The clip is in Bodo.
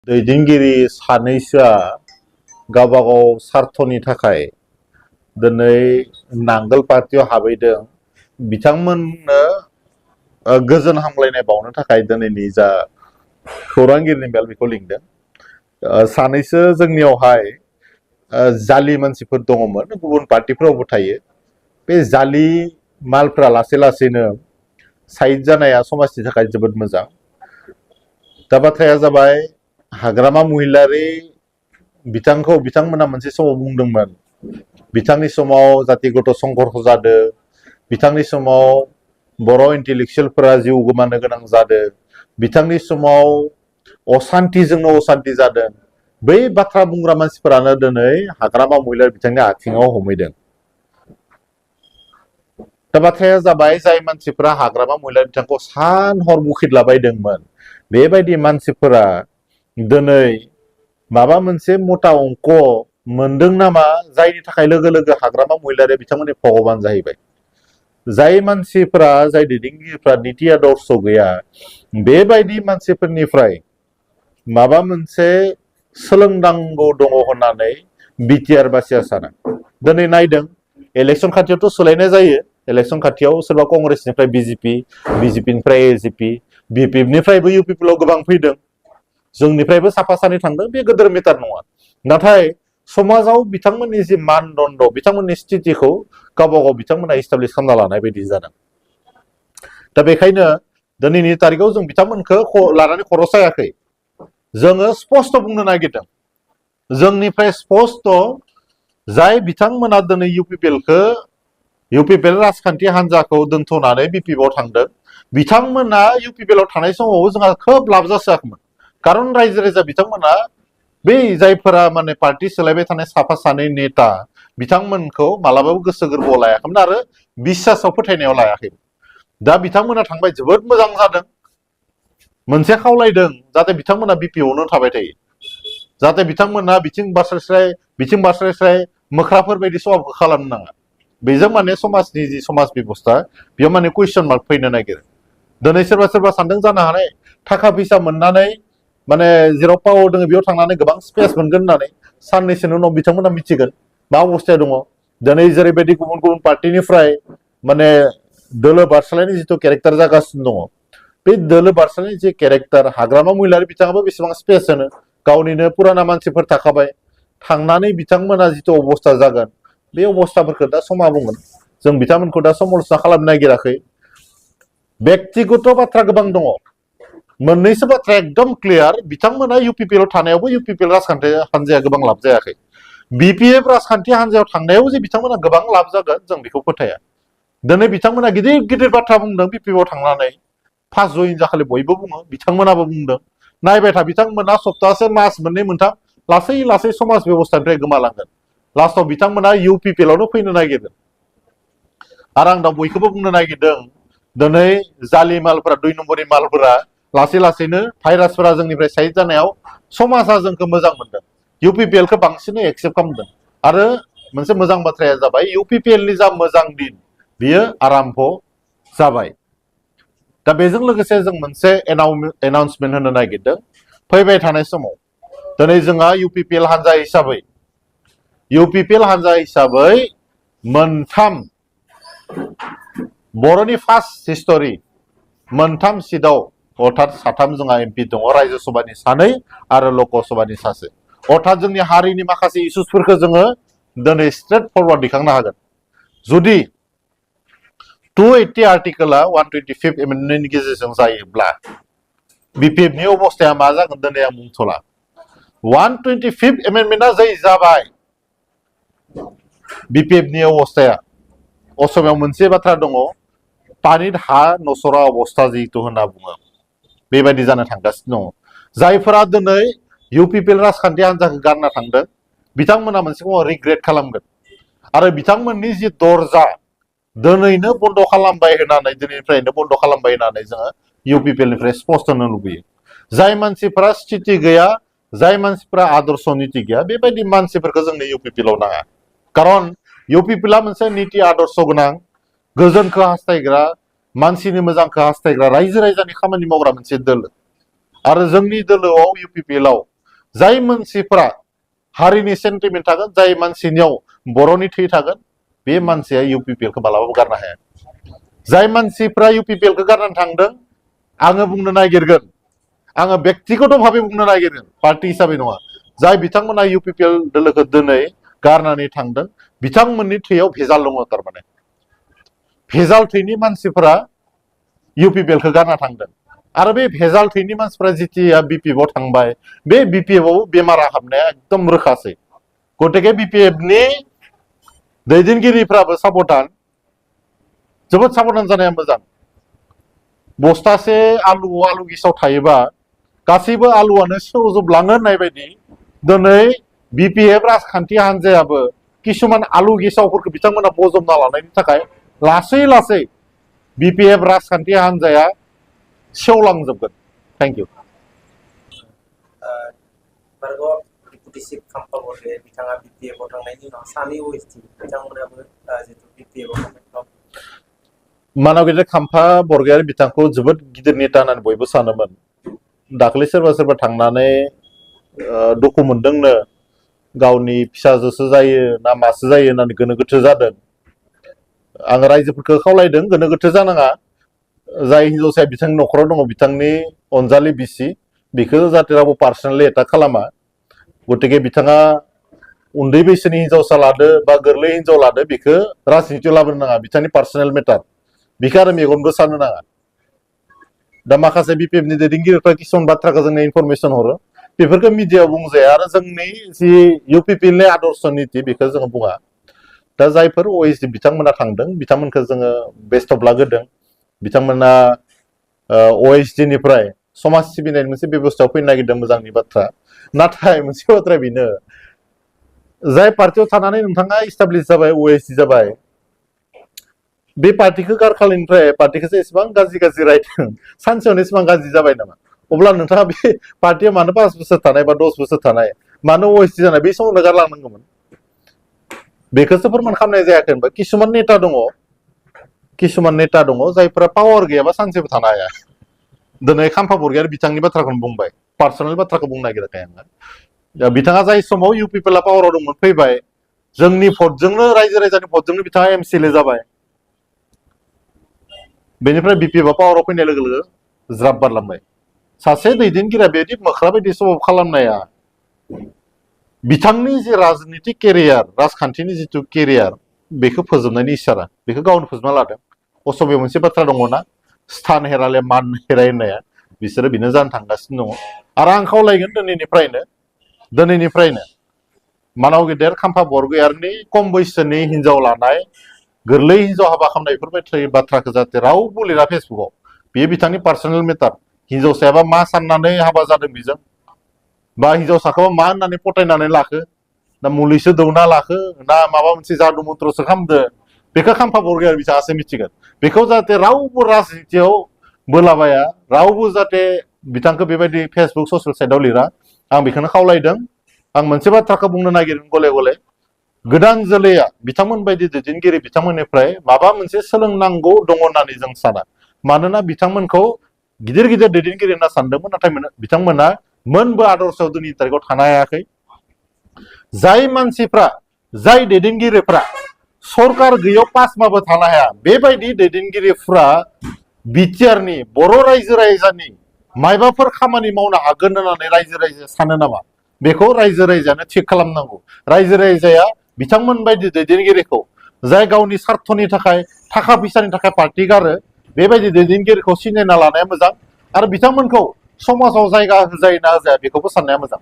दैदेनगिरि सानैसोआ गावबागाव सार्थनि थाखाय दिनै नांगोल पार्टियाव हाबैदों बिथांमोननो गोजोन हामलायनाय बावनो थाखाय दिनैनि जा खौरांगिरिनि मेल बेखौ लिंदों। सानैसो जोंनियावहाय जालि मानसिफोर दङमोन, गुबुन पार्टिफोरावबो थायो। बे जालि मालफ्रा लासै लासैनो साइड जानाया समाजनि थाखाय जोबोद मोजां। दा बाथ्राया जाबाय, हाग्रामा महिलारि बिथांमोना मोनसे समाव बुंदोंमोन, बिथांनि समाव जाति गथ' संघर्ष जादों, बिथांनि समाव बर' इन्टेलेक्सुयेलफोरा जिउ गोमानो गोनां जादों, बिथांनि समाव असान्तिजोंनो असान्ति जादों। बै बाथ्रा बुंग्रा मानसिफोरानो दिनै हाग्रामा महिलारि बिथांनि आथिङाव हमहैदों। दा बाथ्राया जाबाय, जाय मानसिफोरा हाग्रामा महिलारि बिथांखौ सान हर बुखिदलाबायदोंमोन, बेबायदि मानसिफोरा दिनै माबा मोनसे मता अंक मोनदों नामा, जायनि थाखाय लोगो लोगो हाग्रामा महिलारिया बिथांमोननि भगबान जाहैबाय। जाय मानसिफोरा, जाय दैदेनगिरिफ्रा निति आदर्श गैया, बेबायदि मानसिफोरनिफ्राय माबा मोनसे सोलोंनांगौ दङ होननानै बिटिआर बासिया साना। दिनै नायदों, इलेक्सन खाथियावथ' सोलायनाय जायो। इलेक्सन खाथियाव सोरबा कंग्रेसनिफ्राय बिजेपि, बिजेपिनिफ्राय एजेपि, बिपिएफनिफ्रायबो इउपिपिएलआव गोबां फैदों, जोंनिफ्रायबो साफा सानै थांदों। बे गोदोर मेटार नङा। नाथाय समाजाव बिथांमोननि जि मानदण्ड, बिथांमोननि स्थितिखौ गावबा गाव बिथांमोना इस्टाब्लिश खालामना लानाय बायदि जादों। दा बेखायनो दिनैनि तारिखाव जों बिथांमोनखौ लानानै खर' सायाखै। जोङो स्पष्ट बुंनो नागिरदों, जोंनिफ्राय स्पष्ट, जाय बिथांमोना दिनै इउपिपिएल राजखान्थि हान्जाखौ दोनथ'नानै बिपिएफआव थांदों, बिथांमोना इउपिपिएलआव थानाय समावबो जोंहा खोब लाब जासोआखैमोन। खारन रायजो राजा बिथांमोना बै जायफोरा माने पार्टि सोलायबाय थानाय साफा सानै नेता, बिथांमोनखौ मालाबाबो गोसो गोरबोआव लायाखैमोन आरो बिसासाव फोथायनायाव लायाखैमोन। दा बिथांमोना थांबाय, जोबोद मोजां जादों। मोनसे खावलायदों, जाहाथे बिथांमोना बिपिएफआवनो थाबाय थायो, जाहाथे बिथांमोना बिथिं बास्रायस्राय मोख्राफोर बायदि सभाबखौ खालामनो नाङा। बेजों माने समाजनि जि समाज बेबस्था, बेयाव माने कुइसन मार्क फैनो नागिरो। दिनै सोरबा सोरबा सानदों जानो हानाय, थाखा फैसा मोननानै माने जेराव पावार दङ बेयाव थांनानै गोबां स्पेस मोनगोन होननानै। साननैसोनि उनाव बिथांमोना मिथिगोन मा अबस्थाया दङ। दिनै जेरैबायदि गुबुन गुबुन पार्टिनिफ्राय माने दोलो बारस्लायनाय जिथु केरेक्टार जागासिनो दङ, बे दोलो बारस्लायनाय जे केरेक्टार, हाग्रामा महिलारि बिथाङाबो बेसेबां स्पेस होनो, गावनिनो पुराना मानसिफोर थाखाबाय, थांनानै बिथांमोना जिथु अबस्था जागोन, बे अबस्थाफोरखौ दा समा बुंगोन। जों बिथांमोनखौ दा समालोचना खालामनो नागिराखै। बेक्तिगत बाथ्रा गोबां दङ। मोननैसो बाथ्रा एकदम क्लियार, बिथांमोना इउपिपिएलआव थानायावबो इउपिपिएल राजखान्थि हान्जाया गोबां लाब जायाखै। बिपिएफ राजखान्थि हान्जायाव थांनायाव जे बिथांमोना गोबां लाब जागोन, जों बेखौ फोथाया। दिनै बिथांमोना गिदिर गिदिर बाथ्रा बुंदों बिपिएफआव थांनानै, फार्स्ट जइन जाखालि बयबो बुङो, बिथांमोनाबो बुंदों। नायबाय था, बिथांमोना सप्तासे, मास मोननै मोनथाम लासै लासै समाज बेबस्थानिफ्राय गोमालांगोन। लास्टआव बिथांमोना इउपिपिएलआवनो फैनो नागिरगोन। आरो आं दा बयखौबो बुंनो नागिरदों, दिनै जालि मालफोरा, 2 नम्बरनि मालफोरा लासै लासैनो भाइरासफोरा जोंनिफ्राय साइड जानायाव समाजा जोंखौ मोजां मोनदों, इउपिपिएलखौ बांसिनै एक्सेप्ट खालामदों। आरो मोनसे मोजां बाथ्राया जाबाय, इउपिपिएलनि जा मोजां दिन, बियो आराम्भ जाबाय। दा बेजों लोगोसे जों मोनसे एनाउन्समेन्ट होनो नागिरदों। फैबाय थानाय समाव दिनै जोंहा इउपिपिएल हान्जा हिसाबै मोनथाम बर'नि फार्स्ट हिस्टरि, मोनथाम सिटआव, अर्थात साथाम जोंहा एमपि दङ, रायजो सभानि 2 आरो लकसभानि 1। अर्थात जोंनि हारिनि माखासे इस्युसफोरखौ जोङो दिनै स्ट्रेट फरवार्ड दिखांनो हागोन। जुदि 280 आर्टिकेला 125 एमेन्डमेन्टनि गेजेरजों जायोब्ला बिपिएफनि अबस्थाया मा जागोन दिनै आं बुंथ'ला। 125 एमेन्डमेन्टआ जै जाबाय, बिपिएफनि अबस्थाया, असमियाव मोनसे बाथ्रा दङ, पानित हा नसरा अबस्था जिहेतु होनना बुङो, बेबायदि जानो थांगासिनो दङ। जायफोरा दिनै इउपिपिएल राजखान्थि हान्जाखौ गारना थांदों, बिथांमोना मोनसे समाव रिग्रेट खालामगोन। आरो बिथांमोननि जि दरजा दिनैनो बन्द खालामबाय होननानै, दिनैनिफ्रायनो बन्द खालामबाय होननानै जोङो इउपिपिएलनिफ्राय स्पष्ट होनो लुबैयो। जाय मानसिफोरा स्थिति गैया, जाय मानसिफोरा आदर्श नीति गैया, बेबायदि मानसिफोरखौ जोंनो इउपिपिएलआव नाङा। खारन इउपिपिएलआ मोनसे नीति आदर्श गोनां, गोजोनखौ हास्थायग्रा, मानसिनि मोजांखौ हास्थायग्रा, रायजो राजानि खामानि मावग्रा मोनसे दोलो। आरो जोंनि दोलोआव, इउपिपिएलआव जाय मानसिफ्रा हारिनि सेन्टिमेन्ट थागोन जाय मानसिनियाव बर'नि थै थागोन बे मानसिया इउपिपिएलखौ मालाबाबो गारनो हाया जाय मानसिफ्रा इउपिपिएलखौ गारनानै थांदों आङो बुंनो नागिरगोन आङो व्यक्तिगत भाबे बुंनो नागिरगोन पार्टी हिसाबै नङा जाय बिथांमोना इउपिपिएल दोलोखौ दिनै गारनानै थांदों बिथांमोननि थैयाव भेजाल दङ थारमाने भेजाल थैनि मानसिफोरा इउपिपिएलखौ गारना थांदों आरो बे भेजाल थैनि मानसिफोरा जितिया बिपिएफआव थांबाय बे बिपिएफआव बेमारा हाबनाया एकदम रोखासै गतिके बिपिएफनि दैदेनगिरिफ्राबो साबधान जोबोद साबधान जानाया मोजां बस्थासे आलु गिसाव थायोबा गासैबो आलुआनो सेवजोबलाङो होननाय बायदि दिनै बिपिएफ राजखान्थि हान्जायाबो किसुमान आलु गेसावफोरखौ बिथांमोना बजबना लानायनि थाखाय लासै लासै बिपिएफ राजखान्थि हान्जाया सेवलांजोबगोन थेंक इउ डिप्युटी चिफ खाम्फा बरगयारि बिथाङा बिपिएफआव थांनायनि उनाव सानै ओएसटि बिथांमोनाबो जितु बिपिएफआव थांनाय मानाव गिदिर खाम्फा बरगयारि बिथांखौ जोबोद गिदिर नेता होननानै बयबो सानोमोन दाख्लै सोरबा थांनानै दुखु मोनदोंनो गावनि फिसाजोसो जायो ना मासो जायो होननानै गोनो गोथो जादों आं रायजोफोरखौ खावलायदों गोनो गोथो जानाङा जाय हिनजावसाया बिथांनि न'खराव दङ बिथांनि अनजालि बिसि बेखौ जाहाथे रावबो पार्सनेलि एटाक खालामा गतिके बिथाङा उन्दै बैसोनि हिनजावसा लादो बा गोरलै हिनजाव लादो बेखौ राजनितियाव लाबोनो नाङा बिथांनि पार्सनेल मेटार बेखौ आरो मेगनबो सानो नाङा दा माखासे बिपिएफनि दैदेनगिरिफ्रा किसुमान बाथ्राखौ जोंनो इनफरमेसन हरो बेफोरखौ मिडियायाव बुंजाया आरो जोंनि जि इउपिपिएलनि आदर्श नीति बेखौ जोङो बुङा दा जायफोर ओएसडि बिथांमोना थांदों बिथांमोनखौ जोङो बेस्ट अफ लाक होदों बिथांमोना ओएसडिनिफ्राय समाज सिबिनायनि मोनसे बेबस्थायाव फैनो नागिरदों मोजांनि बाथ्रा नाथाय मोनसे बाथ्रा बेनो जाय पार्टियाव थानानै नोंथाङा इस्टाब्लिश जाबाय ओएसडि जाबाय बे पार्टिखौ गारखालिनिफ्राय पार्टिखौसो एसेबां गाज्रि रायदों सानसेयावनो एसेबां गाज्रि जाबाय नामा अब्ला नोंथाङा बे पार्टियाव मानो 5 बोसोर थानाय बा 10 बोसोर थानाय मानो ओएसडि जानाय बे समावनो गारलांनांगौमोन बेखौसो फोरमान खालामनाय जायाखै होनबा किसुमान नेता दङ जायफोरा पावार गैयाबा सानसेबो थानो हाया दिनै खाम्फा बरगयारि बिथांनि बाथ्राखौनो बुंबाय पार्सनेल बाथ्राखौ बुंनो नागिराखै आङो बिथाङा जाय समाव इउपिपिएलआ पावाराव दंमोन फैबाय जोंनि भटजोंनो रायजो राजानि भटजोंनो बिथाङा एमसिएलए जाबाय बेनिफ्राय बिपिएफआ पावाराव फैनाय लोगो लोगो ज्राब बारलांबाय सासे दैदेनगिरिया बेबायदि मोख्रा बायदि सभाब खालामनाया बिथांनि जे राजनितिक केरियार राजखान्थिनि जिथु केरियार बेखौ फोजोबनायनि इसारा बेखौ गावनो फोजोबना लादों असमियाव मोनसे बाथ्रा दङना स्थान हेराले मान हेराय होननाया बिसोरो बेनो जानो थांगासिनो दङ आरो आं खावलायगोन दिनैनिफ्रायनो मानाव गेदेर खाम्फा बरगयारिनि खम बैसोनि हिनजाव लानाय गोरलै हिनजाव हाबा खालामनाय बेफोरबायदि बाथ्राखौ जाहाथे रावबो लिरा फेसबुकआव बेयो बिथांनि पार्सनेल मेटार हिनजावसायाबा मा साननानै हाबा जादों बेजों बा हिनजावसाखौ मा होननानै फटायनानै लाखो ना मुलिसो दौना लाखो ना माबा मोनसे जादु मन्त्रसो खालामदो बेखौ खाम्फा बरगयारि बिथाङासो मिथिगोन बेखौ जाहाथे रावबो राजनितियाव बोलाबाया रावबो जाहाथे बिथांखौ बेबायदि फेसबुक ससियेल साइटआव लिरा आं बेखौनो खावलायदों आं मोनसे बाथ्राखौ बुंनो नागिरदों गले गले गोदान जोलैया बिथांमोन बायदि दैदेनगिरि बिथांमोननिफ्राय माबा मोनसे सोलोंनांगौ दङ होननानै जों साना मानोना बिथांमोनखौ गिदिर दैदेनगिरि होनना सानदोंमोन नाथाय बिथांमोना मोनबो आदर्शआव दिनैनि तारिखआव थानो हायाखै जाय मानसिफ्रा जाय दैदेनगिरिफ्रा सरकार गैयाव पासमाबो थानो हाया बेबायदि दैदेनगिरिफ्रा बिटिआरनि बर' रायजो राजानि मायबाफोर खामानि मावनो हागोन होननानै रायजो राजाया सानो नामा बेखौ रायजो राजायानो थिग खालामनांगौ रायजो राजाया बिथांमोन बायदि दैदेनगिरिखौ जाय गावनि स्वार्थनि थाखाय थाखा फैसानि थाखाय पार्टि गारो बेबायदि दैदेनगिरिखौ सिनायना लानाया मोजां आरो बिथांमोनखौ समाजाव जायगा होजायो ना होजाया बेखौबो साननाया मोजां